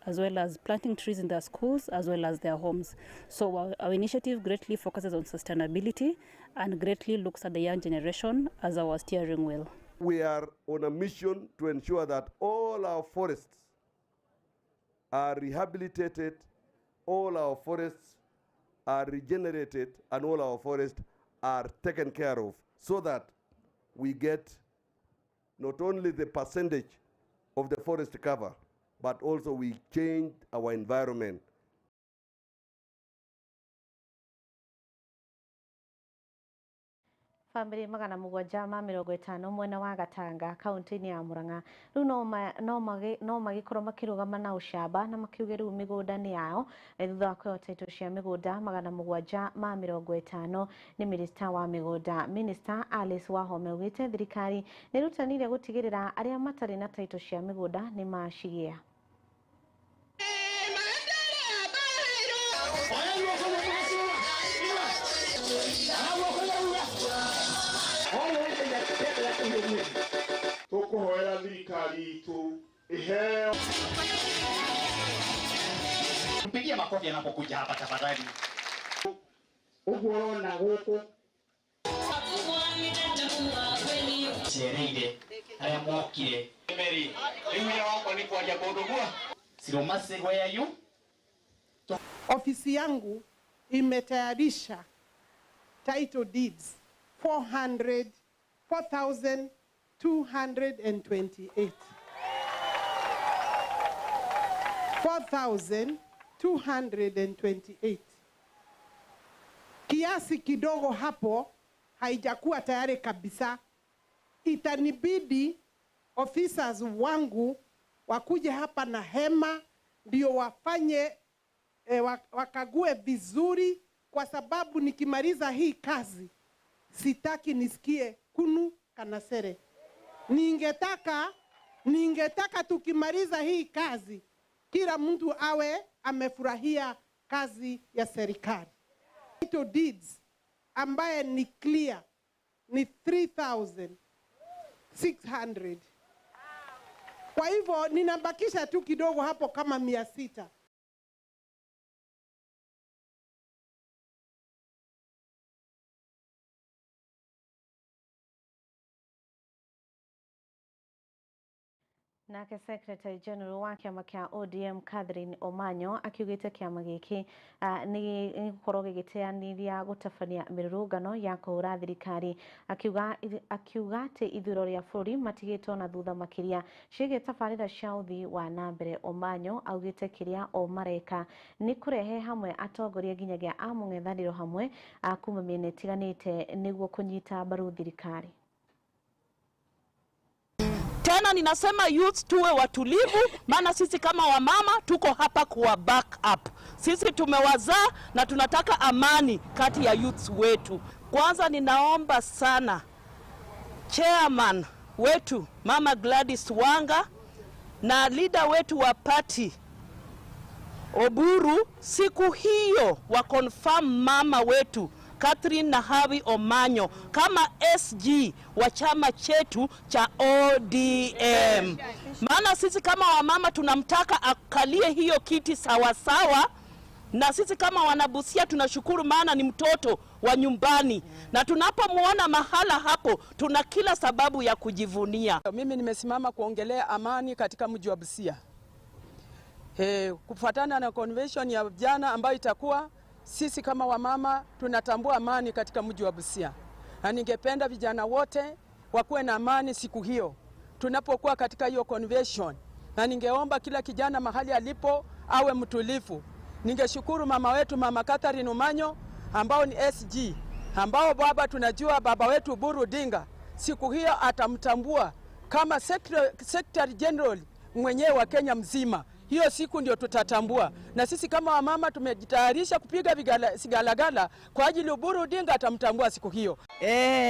as well as planting trees in their schools, as well as their homes. So our initiative greatly focuses on sustainability and greatly looks at the young generation as our steering wheel. We are on a mission to ensure that all our forests are rehabilitated, all our forests are regenerated, and all our forests are taken care of, so that we get not only the percentage of the forest cover, but also we change our environment. Bamĩrĩ 750 mwena wa Gatanga kaunti-inĩ ya Murang'a rĩu no magĩkorwo makĩrũgama na ũcamba na makiuge rĩu mĩgũnda nĩ yao thutha wa kũheo taitũ cia mĩgũnda 750 nĩ minista wa mĩgũnda. Minista Alice Wahome augĩte thirikari nĩ ĩrutanĩirie gũtigĩrĩra arĩa matarĩ na taitũ cia mĩgũnda nĩ macigĩa. Tukuhoera thirikari itu iheo. Mpigie makofi anapokuja hapa tafadhali. Uguo urona guku cereire aria mokire Mary riu wira wakwa ni kwaria kundu gwa Siromase, where are you? Ofisi yangu imetayarisha title deeds 4,228. 4,228. Kiasi kidogo hapo haijakuwa tayari kabisa. Itanibidi officers wangu wakuje hapa na hema ndio wafanye wakague vizuri, kwa sababu nikimaliza hii kazi sitaki nisikie kunu kana sere. Ningetaka tukimaliza hii kazi kila mtu awe amefurahia kazi ya serikali. Title deeds ambaye ni clear ni 3,600. Kwa hivyo ninabakisha tu kidogo hapo kama 600. Nake Secretary General wa kĩama kĩa ODM Catherine Omanyo akiugĩte kĩama gĩkĩ nĩ gũkorwo gĩgĩteanĩria gũtabania mĩrũrũngano ya kũhũra thirikari, akiuga atĩ ithurano rĩa bũrũri matigĩtwo na thutha makĩria ciĩgiĩ tabarĩra cia ũthii wa na mbere. Omanyo augĩte kĩrĩa o mareka nĩ kũrehe hamwe atongoria nginyagia a mũng'ethanĩro hamwe kuma mĩena ĩtiganĩte nĩguo kũnyita mbaru thirikari. Tena ninasema youth tuwe watulivu, maana sisi kama wamama tuko hapa kuwa back up. Sisi tumewazaa na tunataka amani kati ya youths wetu. Kwanza ninaomba sana chairman wetu Mama Gladys Wanga na leader wetu wa party Oburu, siku hiyo wa confirm mama wetu Catherine Nahawi Omanyo kama SG wa chama chetu cha ODM. Maana sisi kama wamama tunamtaka akalie hiyo kiti sawa sawa, na sisi kama wanabusia tunashukuru maana ni mtoto wa nyumbani, na tunapomuona mahala hapo tuna kila sababu ya kujivunia. Mimi nimesimama kuongelea amani katika mji wa Busia. Kufuatana na convention ya jana ambayo itakuwa, sisi kama wamama tunatambua amani katika mji wa Busia. Na ningependa vijana wote wakuwe na amani siku hiyo tunapokuwa katika hiyo convention. Na ningeomba kila kijana mahali alipo awe mtulivu. Ningeshukuru mama wetu Mama Catherine Omanyo ambao ni SG, ambao baba tunajua baba wetu Oburu Odinga siku hiyo atamtambua kama Secretary General mwenyewe wa Kenya mzima. Hiyo siku ndio tutatambua. Na sisi kama wamama tumejitayarisha kupiga sigalagala kwa ajili Oburu Odinga atamtambua siku hiyo.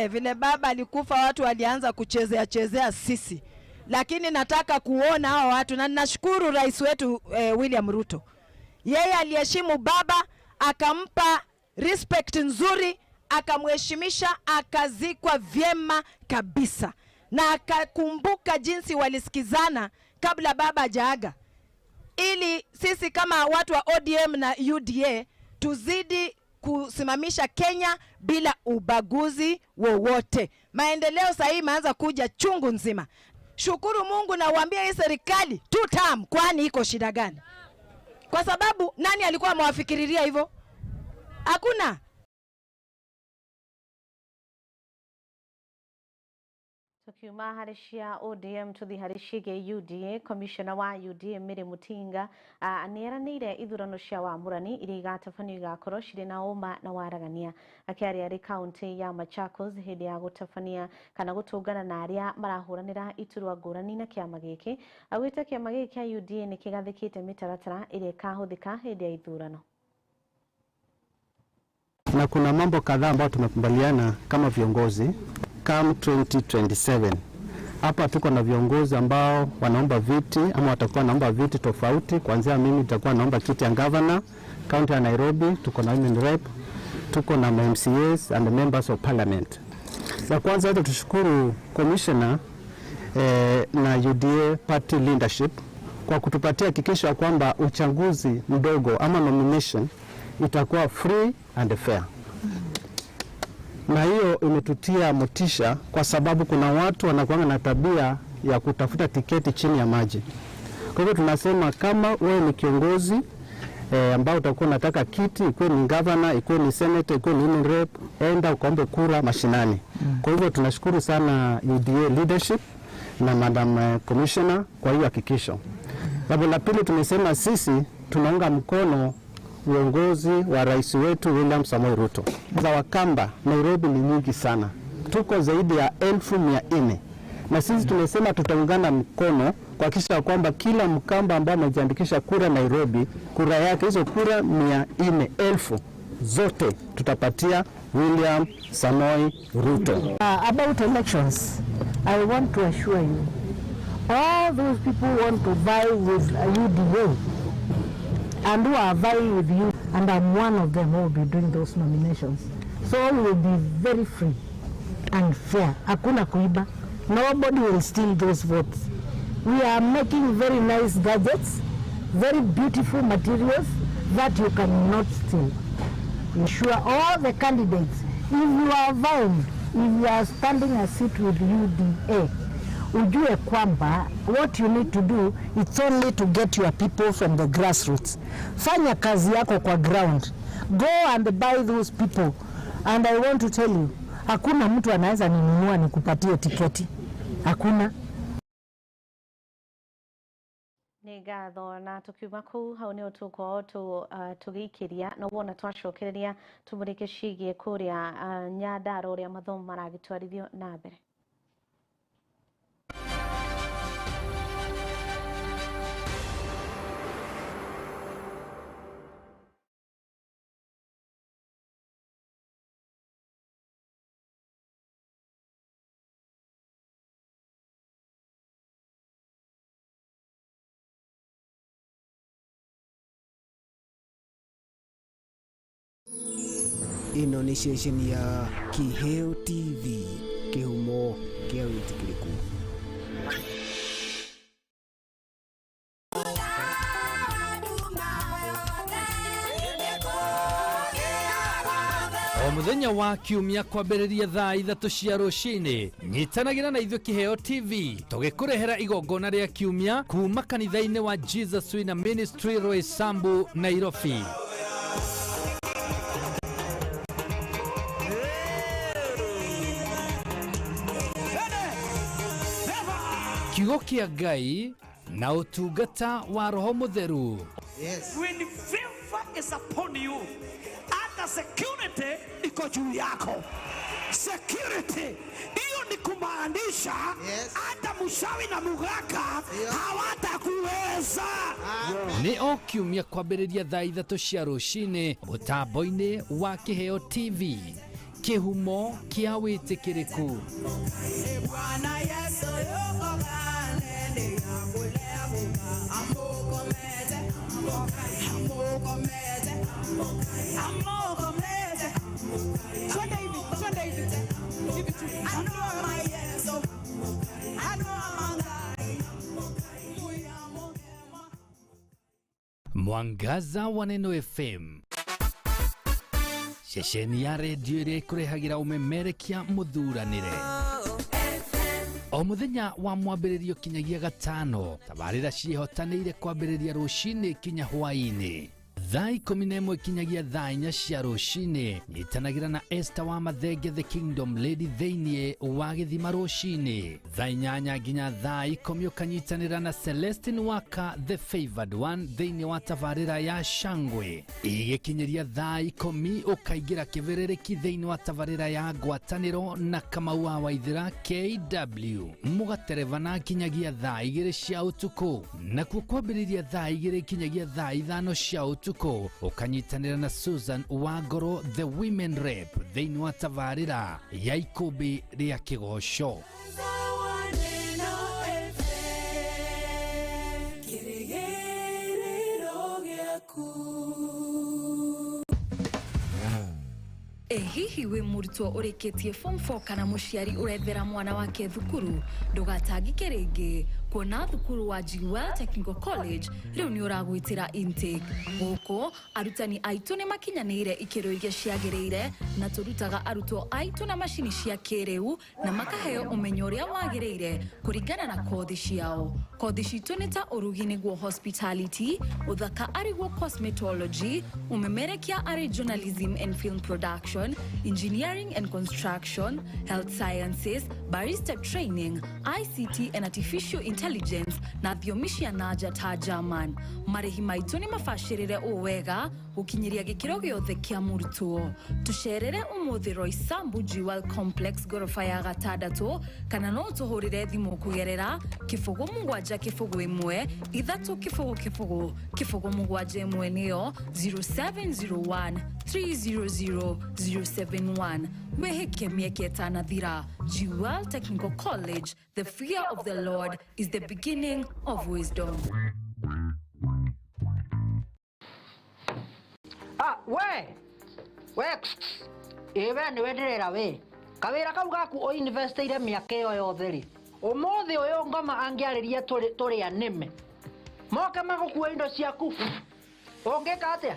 Vile baba alikufa watu walianza kuchezea chezea sisi. Lakini nataka kuona hao watu, na ninashukuru rais wetu William Ruto. Yeye aliheshimu baba, akampa respect nzuri, akamheshimisha, akazikwa vyema kabisa. Na akakumbuka jinsi walisikizana kabla baba hajaaga, ili Sisi kama watu wa ODM na UDA tuzidi kusimamisha Kenya bila ubaguzi wowote. Maendeleo sasa hii imeanza kuja chungu nzima. Shukuru Mungu na uambie hii serikali two term, kwani iko shida gani? Kwa sababu nani alikuwa amewafikiriria hivyo? Hakuna. Tukiuma harĩ cia ODM tũthiĩ harĩ ciĩgiĩ UDA. Commissioner wa UDA Mary Mutinga nĩeranĩire ithurano cia wamũrani iria igatabanio igakorwo cirĩ na ũma na waragania. Akĩaria arĩ kaunti ya Machakos hĩndĩ ya gũtabania kana gũtũngana na arĩa marahũranĩra iturwa ngũrani na kĩama gĩkĩ, augĩte kĩama gĩkĩ kĩa UDA nĩkĩgathĩkĩte mĩtaratara ĩrĩa ĩkahũthĩka hĩndĩ ya ithurano. Na kuna mambo kadhaa ambayo tumekubaliana kama viongozi come 2027. Hapa tuko na viongozi ambao wanaomba viti ama watakuwa naomba viti tofauti. Kuanzia mimi nitakuwa naomba kiti ya governor county ya Nairobi, tuko na women rep, tuko na MCAs and members of parliament. La kwanza hata tushukuru commissioner na UDA party leadership kwa kutupatia hakikisho kwamba uchaguzi mdogo ama nomination itakuwa free and fair. Na hiyo imetutia motisha kwa sababu kuna watu wanakuwa na tabia ya kutafuta tiketi chini ya maji. Kwa hivyo tunasema kama wewe ni kiongozi ambao utakuwa unataka kiti, ikuwe ni governor, ikuwe ni senator, ikuwe ni women rep, enda ukaombe kura mashinani. Kwa hivyo tunashukuru sana UDA leadership na Madam Commissioner kwa hiyo hakikisho. Jambo la pili tumesema sisi tunaunga mkono uongozi wa rais wetu William Samoei Ruto. Za Wakamba Nairobi ni nyingi sana, tuko zaidi ya 400,000 na sisi tumesema tutaungana mkono kuhakikisha kwamba kila Mkamba ambaye amejiandikisha kura Nairobi, kura yake hizo kura 400,000 zote tutapatia William Samoei Ruto. About elections, I want to assure you, all those people want to vie with UDA and who are vying with you, and I'm one of them who will be doing those nominations. So we will be very free and fair. Hakuna kuiba. Nobody will steal those votes. We are making very nice gadgets, very beautiful materials that you cannot steal. Ensure all the candidates, if you are vying, if you are standing a seat with UDA, ujue kwamba what you need to do, it's only to get your people from the grassroots. Fanya kazi yako kwa ground. Go and buy those people. And I want to tell you, hakuna mtu anaweza ninunua nikupatie tiketi. Hakuna. Nĩ ngatho na tukiuma kũu hau nĩho tũgũkorwo tũgĩikĩria na wona twacokereria tũmũrĩke ciĩgiĩ kũrĩa Nyandarua ũrĩa mathomo maragĩtwarithio na mbere. Ĩno nĩ ceceni ya Kiheo TV, kĩhumo kĩa wĩtĩkĩrĩku. O muthenya wa kiumia kwambĩrĩria thaa 3 cia rũcinĩ, nyitanagĩra na ithuĩ Kiheo TV tũgĩkũrehera igongona rĩa kiumia kuma kanitha-inĩ wa Jesus Winner Ministry Roysambu, Nairobi. Kiugo kĩa Ngai na ũtungata wa Roho Mũtheru. When favor is upon you, hata security iko juu yako. Security hiyo ni kumaanisha hata mshawi na mugaka hawatakuweza. Nĩ o kiumia kwambĩrĩria thaa 3 cia rũcinĩ mũtambo-inĩ wa Kiheo TV, kĩhumo kĩa wĩtĩkĩrĩku. Mwangaza wa Neno FM, ceceni ya redio ĩrĩa ĩkũrehagĩra ũmemerekia mũthuranĩre o mũthenya wa mwambĩrĩrio kinyagia gatano. Tabarĩra ciĩhotanĩire kwambĩrĩria rũcinĩ kinya hwaĩ-inĩ thaa 11 kinyagia thaa 4 cia rũcinĩ. Nyitanagĩra na Esther wa Mathenge the Kingdom Lady thĩinĩ wa gĩthima rũcinĩ thaa 8 nginya thaa 10, ũkanyitanĩra na Celestine Waka the Favored One thĩinĩ wa tabarĩra ya Shangwe. Igĩkinyĩria thaa 10 ũkaingĩra kĩbĩrĩrĩki thĩinĩ wa tabarĩra ya Ngwatanĩro na Kamau wa Waithĩra KW, mũgaterebana kinyagia thaa 2 cia ũtukũ. Nakuo kwambĩrĩria thaa 2 kinyagia thaa 5 cia ũtukũ ũkanyitanĩra na Susan Wangoro the Women Rep thĩinĩ wa tabarĩra ya Ikũmbĩ rĩa Kĩgoco. Ĩ hihi wĩ mũrutwo ũrĩkĩtie form 4 kana mũciari ũrethera mwana wake thukuru? Ndũgatangĩke rĩngĩ kuona thukuru wa Jewel Technical College rĩu nĩ ũragwĩtĩra intake. Gũkũ arutani aitũ nĩ makinyanĩire ikĩro iria ciagĩrĩire, na tũrutaga arutwo aitũ na macini cia kĩrĩu na makaheo ũmenyo ũrĩa wagĩrĩire kũringana na kothi ciao. Kothi citũ nĩ ta ũrugi nĩguo hospitality, ũthaka arĩguo cosmetology, ũmemerekia arĩ journalism and film production, engineering and construction, health sciences, barista training, ICT and artificial intelligence na thiomi cia nanja ta German. Marĩhi maitũ nĩ mabacĩrĩre ũũ wega gũkinyĩria gĩkĩro gĩothe kĩa mũrutwo. Tũcerere ũmũthĩ Roysambu Jewel Complex ngoroba ya 6, kana no ũtũhũrĩre thimũ kũgerera 0 7 0 1 3 0 0 0 7 1, nĩyo 0701 300 071. Wĩhĩke mĩeke ĩtanathira. Jewel Technical College, the fear of the Lord is the beginning of wisdom. Ah, we we ĩ we nĩwe ndĩrera we kawĩra kau gaku ũinvestĩire mĩaka ĩyo yothe rĩ, ũmũthĩ ũyũ ngoma angĩarĩria tũrĩ anĩme moke magũkua indo ciaku, ũngĩka atĩa?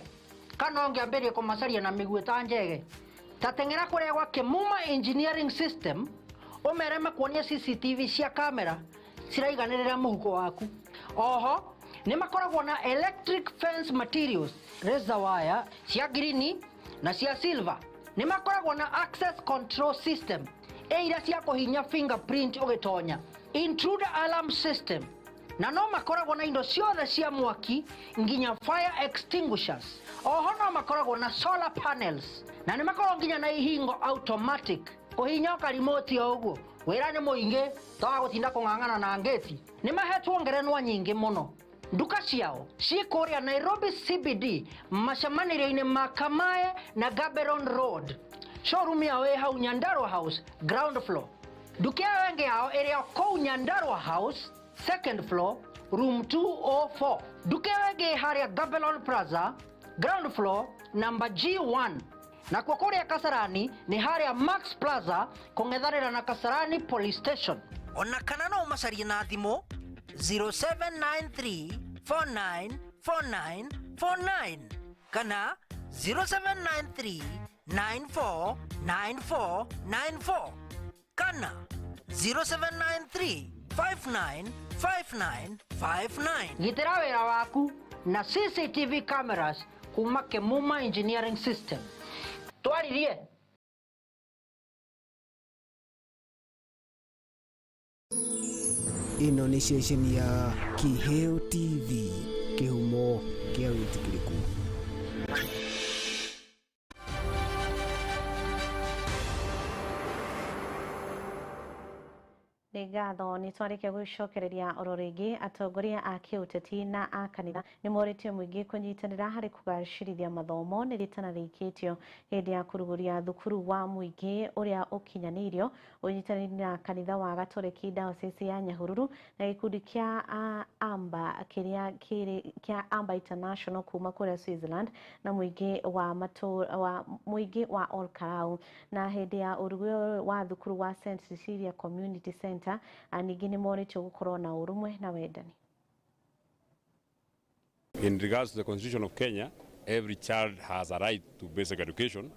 Kana ũngĩambĩrĩria kũmacaria na mĩguĩ ta njege? Ta teng'era kũrĩa gwa Kĩmuma Engineering System ũmere makuonie CCTV cia kamera ciraiganĩrĩra mũhuko waku. Oho nĩ makoragwo na electric fence materials, razor wire cia green na cia silver. Nĩ makoragwo na access control system ĩ iria cia kũhinya fingerprint ũgĩtonya, intruder alarm system, na no makoragwo na indo ciothe cia mwaki nginya fire extinguishers. Oho no makoragwo na solar panels na nĩ makoragwo nginya na ihingo automatic kũhinya karimoti o ũguo. Wĩra nĩ mũingĩ toga gũtinda kũng'ang'ana na ngĩti. Nĩ mahetwo ngerenwa nyingĩ mũno. Nduka ciao ciĩ kũrĩa Nairobi CBD, macemanĩrio-inĩ ma Kamae na Gaborone Road. Showroom yao ĩ hau Nyandarua House ground floor. Nduka ĩyo ĩngĩ yao ĩrĩ o kũu Nyandarua House second floor room 204. Nduka ĩyo ĩngĩ ĩ harĩa Gaborone Plaza ground floor number G1. Nakuo kũrĩa Kasarani nĩ harĩa Max Plaza kũng'ethanĩra na Kasarani Police Station. Ona kana no ũmacarie na thimũ 0793 494949 kana 0793 949494 kana 0793 595959. Gitĩra wĩra waku na CCTV cameras kuma Kĩmuma Engineering System. Twaririe. Ĩno nĩ ceceni ya Kĩheo TV, kĩhumo kĩa wĩtĩkĩrĩku. Nĩ ngatho nĩ twarĩkia gũcokereria oro rĩngĩ. Atongoria a kĩũteti na a kanitha nĩ morĩtio mũingĩ kũnyitanĩra harĩ kũgacĩrithia mathomo. Nĩ rĩtana rĩikĩtio hĩndĩ ya kũrugũria thukuru wa mũingĩ ũrĩa ũkinyanĩirio ũnyitanĩri na kanitha wa Gatoreki Diocese ya Nyahururu na gĩkundi kĩa Amba kĩrĩa kĩrĩ kĩa Amba International kuma kũrĩa Switzerland na mũingĩ wa matũra mũingĩ wa Ol Kalou. Na hĩndĩ ya ũrugũri wa thukuru wa St Cecilia Community Center, ningĩ nĩ morĩtio gũkorwo na ũrũmwe na wendani. In regards to the Constitution of Kenya, every child has a right to basic education.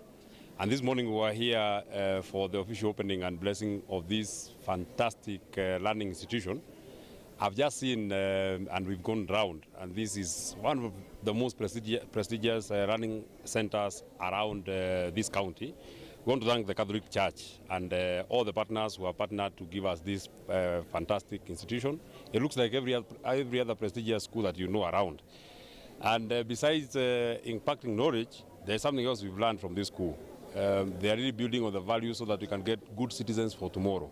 And this morning we were here for the official opening and blessing of this fantastic learning institution. I've just seen, and we've gone round, and this is one of the most prestigious learning centers around this county. We want to thank the Catholic Church and all the partners who have partnered to give us this fantastic institution. It looks like every other prestigious school that you know around. And besides impacting knowledge, there's something else we've learned from this school. They are really building on the values so that we can get good citizens for tomorrow.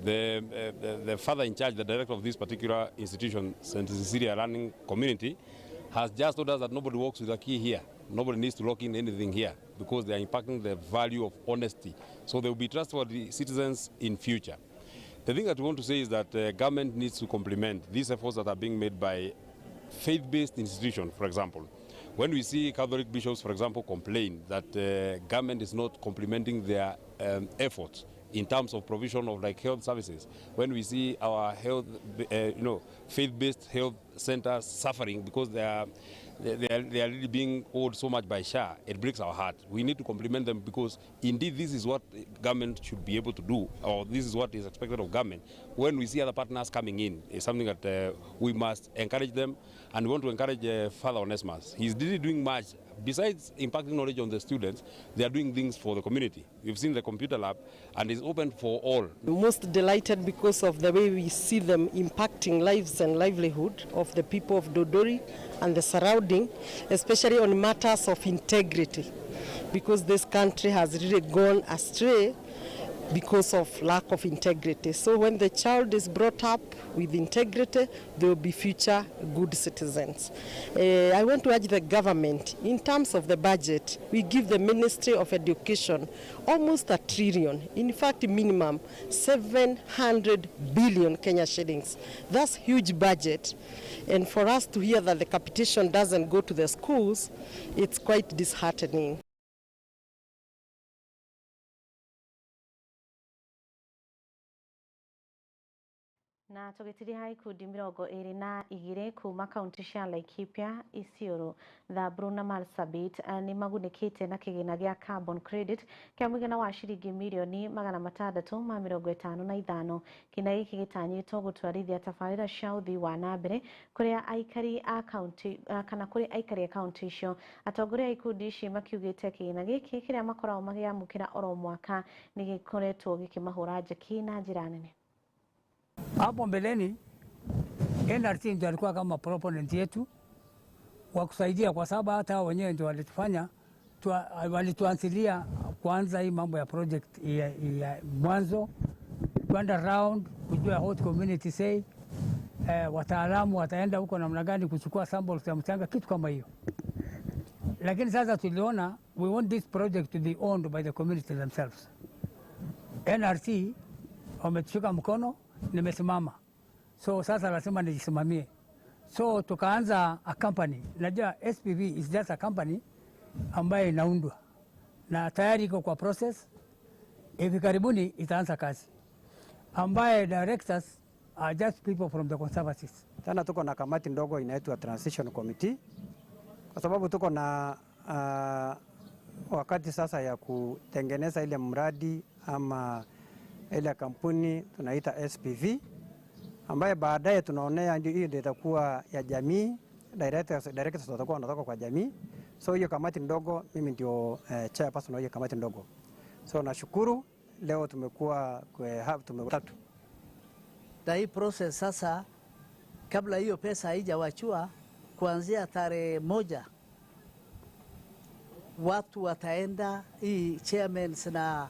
The father in charge, the director of this particular institution, St. Cecilia Learning Community, has just told us that nobody works with a key here. Nobody needs to lock in anything here because they are impacting the value of honesty. So they will be trustworthy citizens in future. The thing that we want to say is that the government needs to complement these efforts that are being made by faith-based institutions, for example. When we see Catholic bishops, for example, complain that the government is not complementing their efforts in terms of provision of like health services, when we see our health, faith-based health centers suffering because they are really being owed so much by SHA, it breaks our heart. We need to compliment them because indeed this is what government should be able to do, or this is what is expected of government. When we see other partners coming in, it's something that we must encourage them, and we want to encourage Father Onesmus. He's really doing much. Besides impacting knowledge on the students, they are doing things for the community. We've seen the computer lab, and it's open for all. Most delighted because of the way we see them impacting lives and livelihood of the people of Dodori and the surrounding, especially on matters of integrity, because this country has really gone astray because of lack of integrity. So when the child is brought up with integrity, they will be future good citizens. I want to urge the government, in terms of the budget, we give the Ministry of Education almost 1 trillion, in fact minimum 700 billion Kenya shillings. That's huge budget. And for us to hear that the capitation doesn't go to the schools, it's quite disheartening. Na tugitiriha ikundi 22 kuma kaunti cia Laikipia, Isiolo, Samburu na Marsabit ni magunikite na kigina gia carbon credit kia mũigana wa ciringi mirioni 655. Kina giki gitanyitwo gutwarithia tabarĩra cia ũthii wa na mbere kũrĩa aikari a kaunti kana kũrĩ aikari a kaunti icio. Atongoria a ikundi ici makiugĩte kigina giki kĩrĩa makoragwo makĩamũkĩra oro mwaka nĩ gĩkoretwo gĩkĩmahũra njeki na njĩra nene. Hapo mbeleni NRC ndio alikuwa kama proponent yetu wa kusaidia, kwa sababu hata wenyewe ndio walitufanya walituanzilia kwanza hii mambo ya project ya mwanzo, kwenda round kujua what community say, wataalamu wataenda huko namna gani kuchukua samples ya mchanga, kitu kama hiyo. Lakini sasa tuliona we want this project to be owned by the community themselves. NRC wametushika mkono, nimesimama. So sasa lazima nijisimamie. So tukaanza a company. Najua SPV is just a company ambayo inaundwa na tayari iko kwa process. Hivi karibuni itaanza kazi, ambaye directors are just people from the conservancies. Tena tuko na kamati ndogo inaitwa Transition Committee, kwa sababu tuko na wakati sasa ya kutengeneza ile mradi ama ile kampuni tunaita SPV, ambaye baadaye tunaonea ndio hiyo ndio itakuwa ya jamii. Directors watakuwa wanatoka kwa jamii. So hiyo kamati ndogo, mimi ndio chairperson wa hiyo kamati ndogo. So nashukuru leo tumekuwa tatu. Na hii process sasa, kabla hiyo pesa haijawachua, kuanzia tarehe 1 watu wataenda, hii chairmen na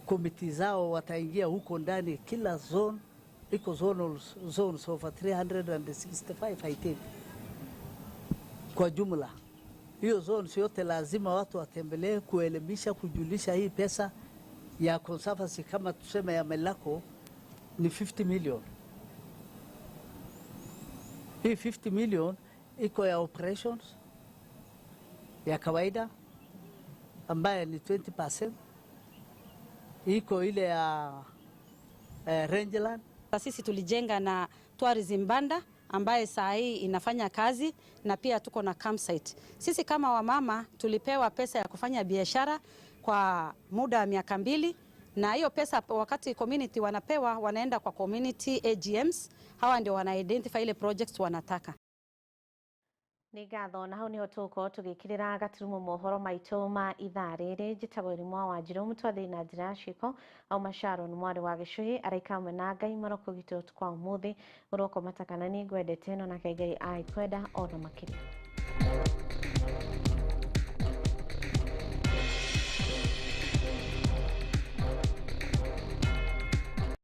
komiti zao wataingia huko ndani. Kila zone iko zones over 365 I think kwa jumla. Hiyo zones yote lazima watu watembelee kuelimisha, kujulisha hii pesa ya conservancy kama tuseme ya Melako ni 50 million. Hii 50 million iko ya operations ya kawaida ambaye ni 20%, iko ile ya rangeland. Sisi tulijenga na Tourism Banda ambaye saa hii inafanya kazi na pia tuko na campsite. Sisi kama wamama tulipewa pesa ya kufanya biashara kwa muda wa miaka 2, na hiyo pesa wakati community wanapewa wanaenda kwa community AGMs, hawa ndio wana identify ile projects wanataka. Nĩ ngatho na hau nĩho tũgũkorwo tũgĩkĩrĩra gaturumo mohoro maitũ ma ithaa rĩrĩ. Njĩtagwo Irimwa wa Njirũ mũtwathĩri na njĩra ya ciĩko auma Sharon mwarĩ wa Gĩcũhĩ araika hamwe na Ngai marokũgitĩra ũtukũ wa ũmũthĩ ũroko matakana nĩ ngwendete no nake Ngai agĩkwenda ona makĩria.